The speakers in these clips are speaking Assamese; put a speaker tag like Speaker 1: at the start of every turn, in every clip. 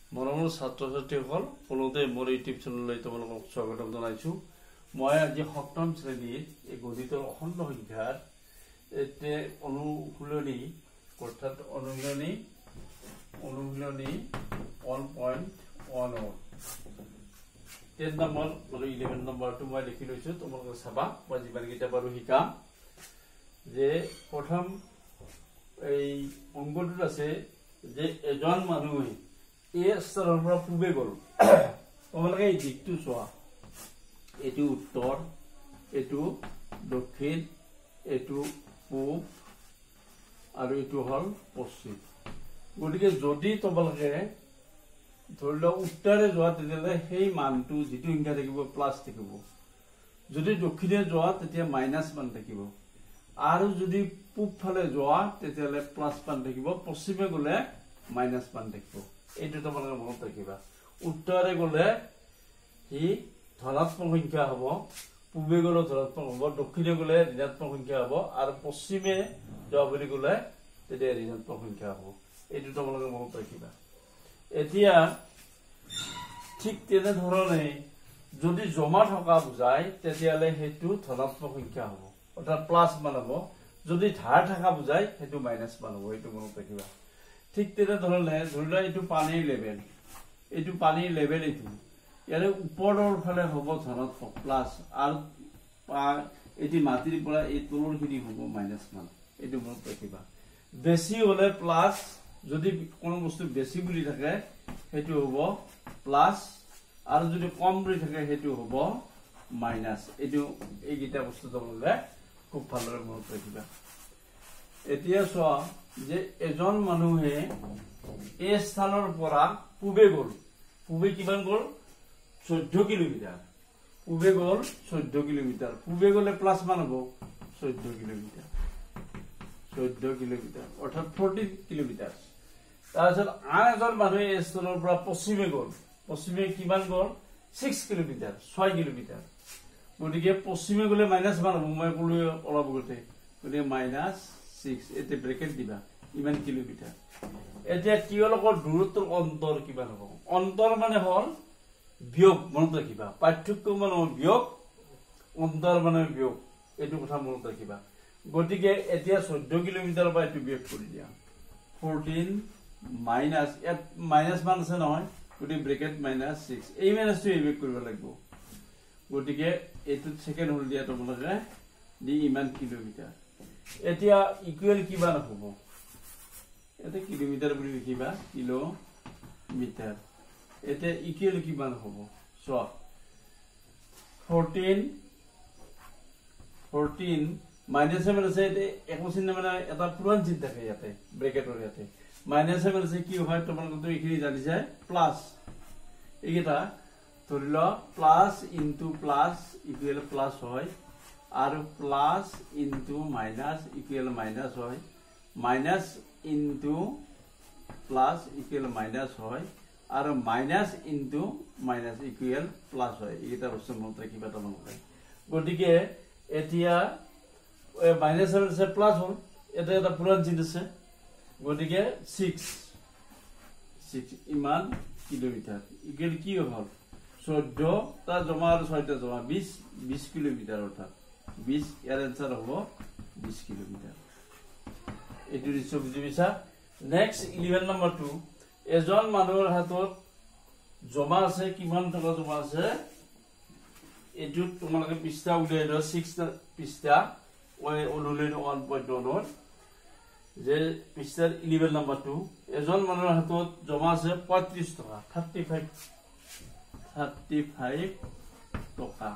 Speaker 1: মৰমৰ ছাত্ৰ ছাত্ৰীসকল, পোনতে মোৰ ইউটিউব চেনেললৈ তোমালোকক স্বাগতম জনাইছোঁ। মই আজি সপ্তম শ্ৰেণীৰ এই গণিতৰ অখণ্ড সংখ্যাৰ এতিয়া অনুশীলনী, অৰ্থাৎ অনুশীলনী 1.1ৰ 10 নম্বৰ আৰু 11 নম্বৰটো মই লিখি লৈছোঁ, তোমালোকে চাবা। মই যিমানকেইটা পাৰোঁ শিকাম। যে প্ৰথম এই অংকটোত আছে যে এজন মানুহে এই স্থানৰ পৰা পূবে গ'ল। তোমালোকে এই দিশটো চোৱা, এইটো উত্তৰ, এইটো দক্ষিণ, এইটো পূব আৰু এইটো হ'ল পশ্চিম। গতিকে যদি তোমালোকে ধৰি লোৱা উত্তৰে যোৱা, তেতিয়াহ'লে সেই মানটো যিটো সংখ্যা থাকিব প্লাছ থাকিব। যদি দক্ষিণে যোৱা তেতিয়া মাইনাছ মান থাকিব, আৰু যদি পূব ফালে যোৱা তেতিয়াহ'লে প্লাছ মান থাকিব, পশ্চিমে গ'লে মাইনাছ মান থাকিব। এইটো তোমালোকে মনত ৰাখিবা। উত্তৰে গ'লে সি ধনাত্মক সংখ্যা হ'ব, পূবে গ'লেও ধনাত্মক হ'ব, দক্ষিণে গ'লে ঋণাত্মক সংখ্যা হ'ব, আৰু পশ্চিমে যোৱা বুলি ক'লে তেতিয়া ঋণাত্মক সংখ্যা হ'ব। এইটো তোমালোকে মনত ৰাখিবা। এতিয়া ঠিক তেনেধৰণে যদি জমা থকা বুজায় তেতিয়াহ'লে সেইটো ধনাত্মক সংখ্যা হ'ব, অৰ্থাৎ প্লাছ মান হ'ব। যদি ধাৰ থকা বুজায় সেইটো মাইনাছ মান হ'ব, এইটো মনত ৰাখিবা। ঠিক তেনেধৰণে ধৰি লোৱা এইটো পানীৰ লেভেল, এইটো পানীৰ লেভেল, এইটো ইয়াৰে ওপৰৰ ফালে হ'ব ধনাত্মক প্লাছ, আৰু এইটো মাটিৰ পৰা এই তলৰখিনি হ'ব মাইনাছ মান, এইটো মনত ৰাখিবা। বেছি হ'লে প্লাছ, যদি কোনো বস্তু বেছি বুলি থাকে সেইটো হ'ব প্লাছ, আৰু যদি কম বুলি থাকে সেইটো হ'ব মাইনাছ। এইটো এইকেইটা বস্তু তোমালোকে খুব ভালদৰে মনত ৰাখিবা। এতিয়া চোৱা যে এজন মানুহে এই স্থানৰ পৰা পূবে গ'ল, পূবে কিমান গ'ল? 14 কিলোমিটাৰ। পূবে গ'ল 14 কিলোমিটাৰ, পূবে গ'লে প্লাছ মান হ'ব 14 কিলোমিটাৰ, 14 কিলোমিটাৰ অৰ্থাৎ 14 কিলোমিটাৰ। তাৰপিছত আন এজন মানুহে এই স্থানৰ পৰা পশ্চিমে গ'ল, পশ্চিমে কিমান গ'ল? 6 কিলোমিটাৰ, 6 কিলোমিটাৰ। গতিকে পশ্চিমে গ'লে মাইনাছ মান হ'ব, মই ক'লো অলপ আগতে, গতিকে মাইনাছ 6, এতিয়া ব্ৰেকেট দিবা ইমান কিলোমিটাৰ। এতিয়া তেওঁলোকৰ দূৰত্বৰ অন্তৰ কিমান হ'ব? অন্তৰ মানে হ'ল বিয়োগ, মনত ৰাখিবা। পাৰ্থক্য মানে বিয়োগ, অন্তৰ মানে বিয়োগ, এইটো কথা মনত ৰাখিবা। গতিকে এতিয়া 14 কিলোমিটাৰৰ পৰা এইটো বিয়োগ কৰি দিয়া, 14 মাইনাছ, ইয়াত মাইনাছ মান আছে নহয়, গতিকে ব্ৰেকেট মাইনাছ 6, এই মাইনাছটো এই বিয়োগ কৰিব লাগিব। গতিকে এইটোত ছেকেণ্ড হ'ল দিয়া তোমালোকে দি ইমান কিলোমিটাৰ। এতিয়া ইকুৱেল কিমান হ'ব? ইয়াতে কিলোমিটাৰ বুলি লিখিবা, কিলোমিটাৰ। এতিয়া ইকুৱেল কিমান হ'ব চোৱা, 14 14 মাইনাছ 7 আছে, এতিয়া একো চিহ্ন মানে এটা পূৰণ চিহ্ন থাকে ইয়াতে ব্ৰেকেটৰ, ইয়াতে মাইনাছ 7 আছে, কি হয় তোমালোকেতো এইখিনি জানিছাই, প্লাছ এইকেইটা ধৰি লোৱা plus into plus equal plus হয়, আৰু plus into minus equal minus হয়, minus into plus equal minus হয়, আৰু minus into minus equal plus হয়। এইকেইটা বস্তু মনত ৰাখিবা তোমালোকে। গতিকে এতিয়া মাইনাছ 7 আছে প্লাছ হ'ল, এটা এটা পূৰণ চিহ্ন আছে, গতিকে 6 6 ইমান কিলোমিটাৰ ইকুৱেল কি হ'ল? 14টা জমা আৰু 6টা জমা 20, 20 কিলোমিটাৰ, অৰ্থাৎ 20। ইয়াৰ এনচাৰ হ'ব 20 কিলোমিটাৰ। এইটো নিশ্চয় বুজি পাইছা। নেক্সট 11 নম্বৰটো, এজন মানুহৰ হাতত জমা আছে, কিমান টকা জমা আছে? এইটোত তোমালোকে পৃষ্ঠা উলিয়াই লোৱা, 6 পৃষ্ঠা অনুশীলনী 1.1ৰ যে পৃষ্ঠাৰ 11 নম্বৰটো, এজন মানুহৰ হাতত জমা আছে 35 টকা, 35 টকা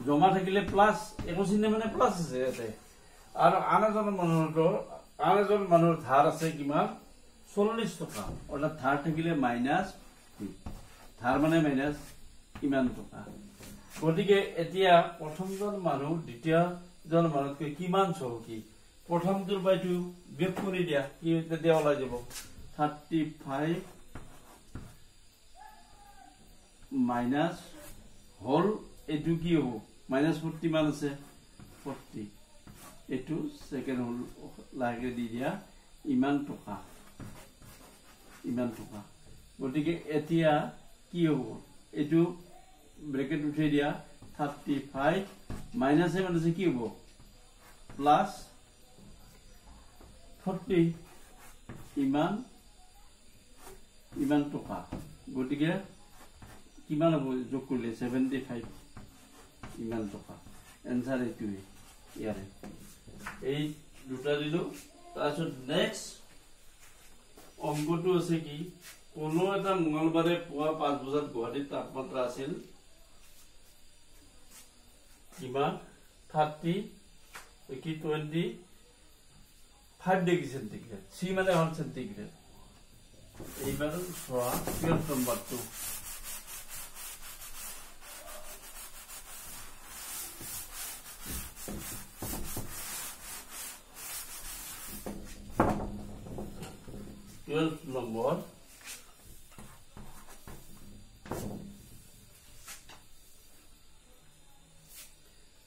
Speaker 1: জমা থাকিলে প্লাছ, একো চিহ্ন মানে প্লাছ আছে ইয়াতে। আৰু আন এজন মানুহৰ ধাৰ আছে কিমান? 40 টকা, অৰ্থাৎ ধাৰ থাকিলে মাইনাছ, ধাৰ মানে মাইনাছ ইমান টকা। গতিকে এতিয়া প্ৰথমজন মানুহ দ্বিতীয়জন মানুহতকৈ কিমান চহকী? প্ৰথমটোৰ পৰা এইটো বিয়োগ কৰি দিয়া, কি তেতিয়া ওলাই যাব 35 মাইনাছ হ'ল, এইটো কি হ'ব? মাইনাছ 40 মান আছে, 40, এইটো ছেকেণ্ড হ'ল লাহেকে দি দিয়া ইমান টকা, ইমান টকা। গতিকে এতিয়া কি হ'ব, এইটো ব্ৰেকেট উঠাই দিয়া, 35 মাইনাছে মাইনাছে কি হ'ব, প্লাছ 40, ইমান ইমান টকা। গতিকে কিমান হ'ব যোগ কৰিলে 75 ইমান টকা। এনচাৰ এইটোৱে। ইয়াৰে এই দুটা দিলো। তাৰপিছত নেক্সট অংকটো আছে কি, কোনো এটা মঙলবাৰে পুৱা 5 বজাত গুৱাহাটীত তাপমাত্ৰা আছিল কিমান, 25 ডিগ্ৰী চেণ্টিগ্ৰেড, চি মানে হ'ল চেণ্টিগ্ৰেড। এইবাৰ চোৱা 12 নম্বৰটো, 12 নম্বৰ।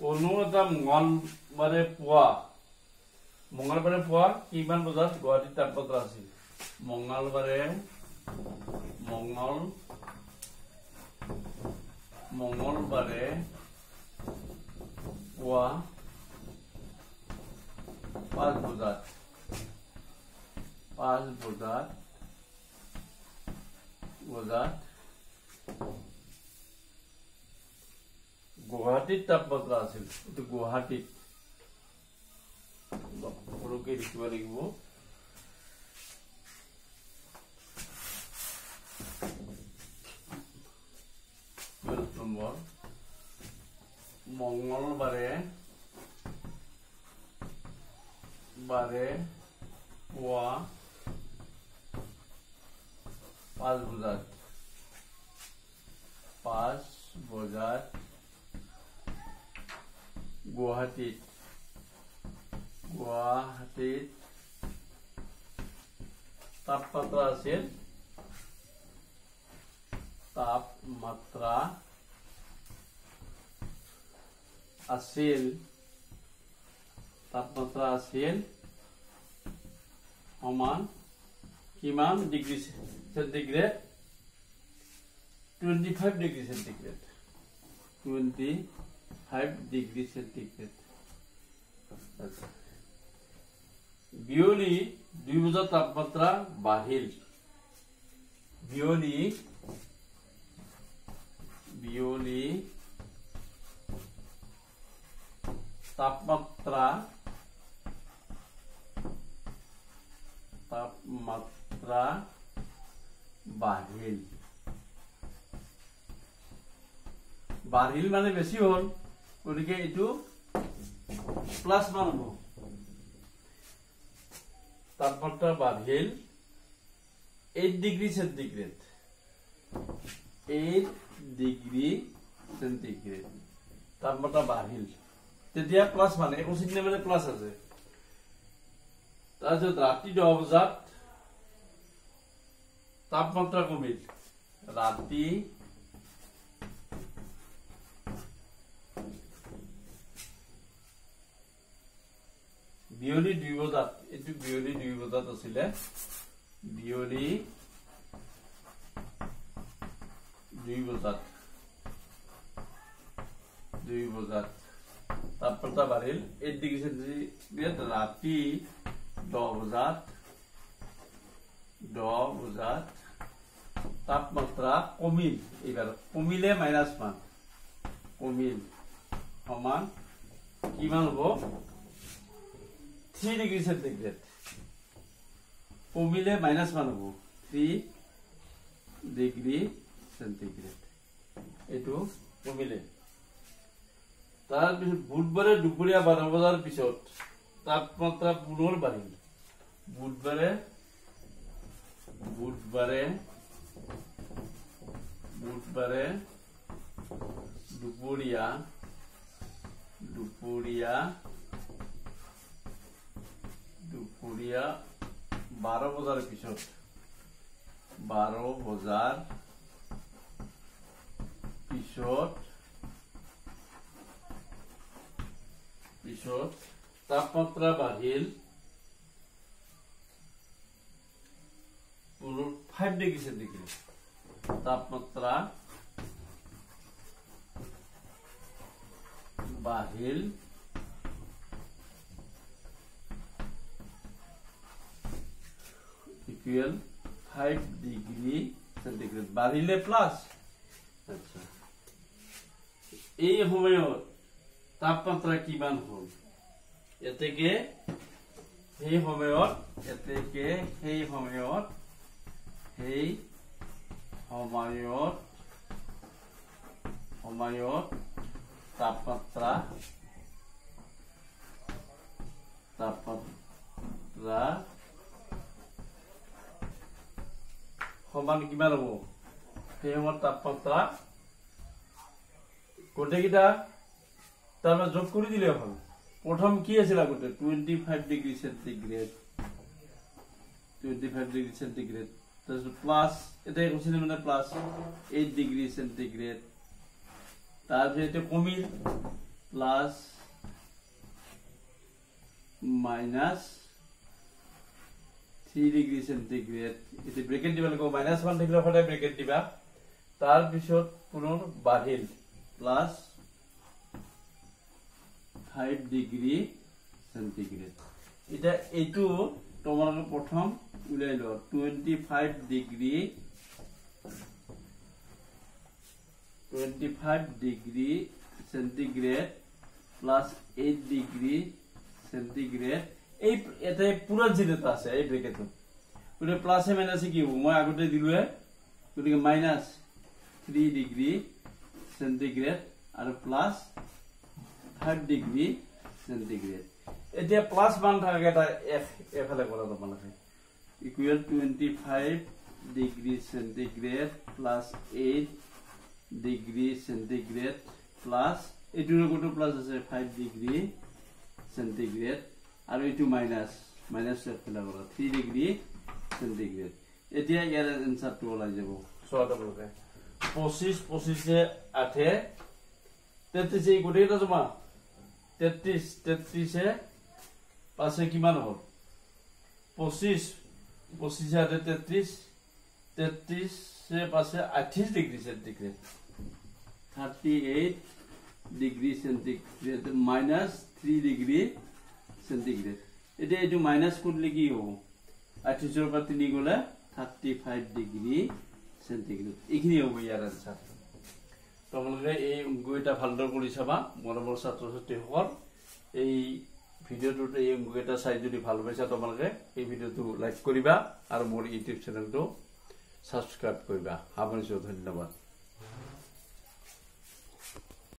Speaker 1: কোনো এটা মঙলবাৰে পুৱা কিমান বজাত গুৱাহাটীত তাপমাত্ৰা আছিল? মঙলবাৰে পুৱা 5 বজাত, 5 বজাত গুৱাহাটীত তাপমাত্ৰা আছিল। এইটো গুৱাহাটীত সৰুকে লিখিব লাগিব। নম্বৰ মঙলবাৰে বাৰে পুৱা 5 বজাত, 5 বজাত গুৱাহাটীত তাপমাত্ৰা আছিল, তাপমাত্ৰা আছিল, তাপমাত্ৰা আছিল সমান কিমান degree centigrade? 25 degree centigrade, 25 degree centigrade. আচ্ছা, বিয়লি 2 বজাত তাপমাত্ৰা বাঢ়িল। বিয়লি বিয়লি তাপমাত্ৰা তাপমাত্ৰা বাঢ়িল, বাঢ়িল মানে বেছি হ'ল, গতিকে এইটো প্লাছ মান হ'ব। তাপমাত্ৰা বাঢ়িল 8 degree centigrade, 8 degree centigrade তাপমাত্ৰা বাঢ়িল, তেতিয়া প্লাছ মানে একো চিহ্ন মানে প্লাছ আছে। তাৰপিছত ৰাতি 10 বজাত তাপমাত্ৰা কমিল। ৰাতি বিয়লি 2 বজাত, এইটো বিয়লি 2 বজাত আছিলে, বিয়লি 2 বজাত, 2 বজাত তাপমাত্ৰা বাঢ়িল 8 ডিগ্ৰী চেণ্টিগ্ৰেড। ৰাতি 10 বজাত, 10 বজাত তাপমাত্ৰা কমিল। এইবাৰ কমিলে মাইনাছ মান, কমিল সমান কিমান হ'ব? 3 ডিগ্ৰী চেণ্টিগ্ৰেড। কমিলে মাইনাছ মান হ'ব, 3 ডিগ্ৰী চেণ্টিগ্ৰেড এইটো কমিলে। তাৰপিছত বুধবাৰে দুপৰীয়া 12 বজাৰ পিছত তাপমাত্ৰা পুনৰ বাঢ়িল। বুধবাৰে বুধবাৰে বুধবাৰে দুপৰীয়া দুপৰীয়া দুপৰীয়া 12 বজাৰ পিছত, 12 বজাৰ পিছত পিছত তাপমাত্ৰা বাঢ়িল 5 ডিগ্ৰী চেণ্টিগ্ৰেড। তাপমাত্ৰা বাঢ়িল ইকুৱেল 5 ডিগ্ৰী চেণ্টিগ্ৰেড, বাঢ়িলে প্লাছ। আচ্ছা, এই সময়ত তাপমাত্ৰা কিমান হ'ল? এতেকে সেই সময়ত, এতেকে সেই সময়ত, সেই সময়ত সময়ত তাপমাত্ৰা, তাপমাত্ৰা সমান কিমান হ'ব? সেই সময়ত তাপমাত্ৰা গোটেইকেইটা তাৰমানে যোগ কৰি দিলে হ'ল। প্ৰথম কি আছিল আগতে? 25 degree centigrade, 25 degree centigrade, তাৰপিছত প্লাছ, এতিয়া কৈছিলে মানে প্লাছ 8 ডিগ্ৰী চেণ্টিগ্ৰেড, তাৰপিছত এতিয়া কমিল প্লাছ মাইনাছ 3 ডিগ্ৰী চেণ্টিগ্ৰেড। এতিয়া ব্ৰেকেট দিব লাগিব, মাইনাছ 1 থাকিলে সদায় ব্ৰেকেট দিবা। তাৰপিছত পুনৰ বাঢ়িল প্লাছ 5 ডিগ্ৰী চেণ্টিগ্ৰেড। এতিয়া এইটো তোমালোকে প্ৰথম উলিয়াই লোৱা, 25 degree, 25 degree centigrade plus 8 degree centigrade. এই এটা পুৰা চিন এটা আছে এই ব্ৰেকেটত, গতিকে প্লাছে মাইনাছে কি হ'ব? মই আগতে দিলোৱে, গতিকে মাইনাছ 3 ডিগ্ৰী চেণ্টিগ্ৰেড আৰু প্লাছ 5 ডিগ্ৰী চেণ্টিগ্ৰেড। এতিয়া প্লাছ মান থাকে এটা এফালে কৰা তোমালোকে, equal 25 degree centigrade plus 8 degree centigrade plus এইটোৰ লগতো প্লাছ আছে 5 ডিগ্ৰী চেণ্টিগ্ৰেড আৰু এইটো মাইনাছ, মাইনাছ এফালে কৰা 3 ডিগ্ৰী চেণ্টিগ্ৰেড। এতিয়া ইয়াৰ এনচাৰটো ওলাই যাব। চোৱা তোমালোকে, 25 25 8 33, এই গোটেইকেইটা জমা 33, 33 5 কিমান হ'ল? 25, 25 8 33, 33 5 38 degree centigrade, 38 degree centigrade minus 3 degree centigrade. এতিয়া এইটো মাইনাছ কৰিলে কি হ'ব? 38ৰ পৰা 3 গ'লে 35 ডিগ্ৰী চেণ্টিগ্ৰেড। এইখিনি হ'ব ইয়াৰ এনচাৰ। তোমালোকে এই অংককেইটা ভালদৰে কৰি চাবা মৰমৰ ছাত্ৰ ছাত্ৰীসকল। এই ভিডিঅ'টোত এই অংককেইটা চাই যদি ভাল পাইছা তোমালোকে এই ভিডিঅ'টো লাইক কৰিবা আৰু মোৰ ইউটিউব চেনেলটো ছাবস্ক্ৰাইব কৰিবা। সামৰিছোঁ, ধন্যবাদ।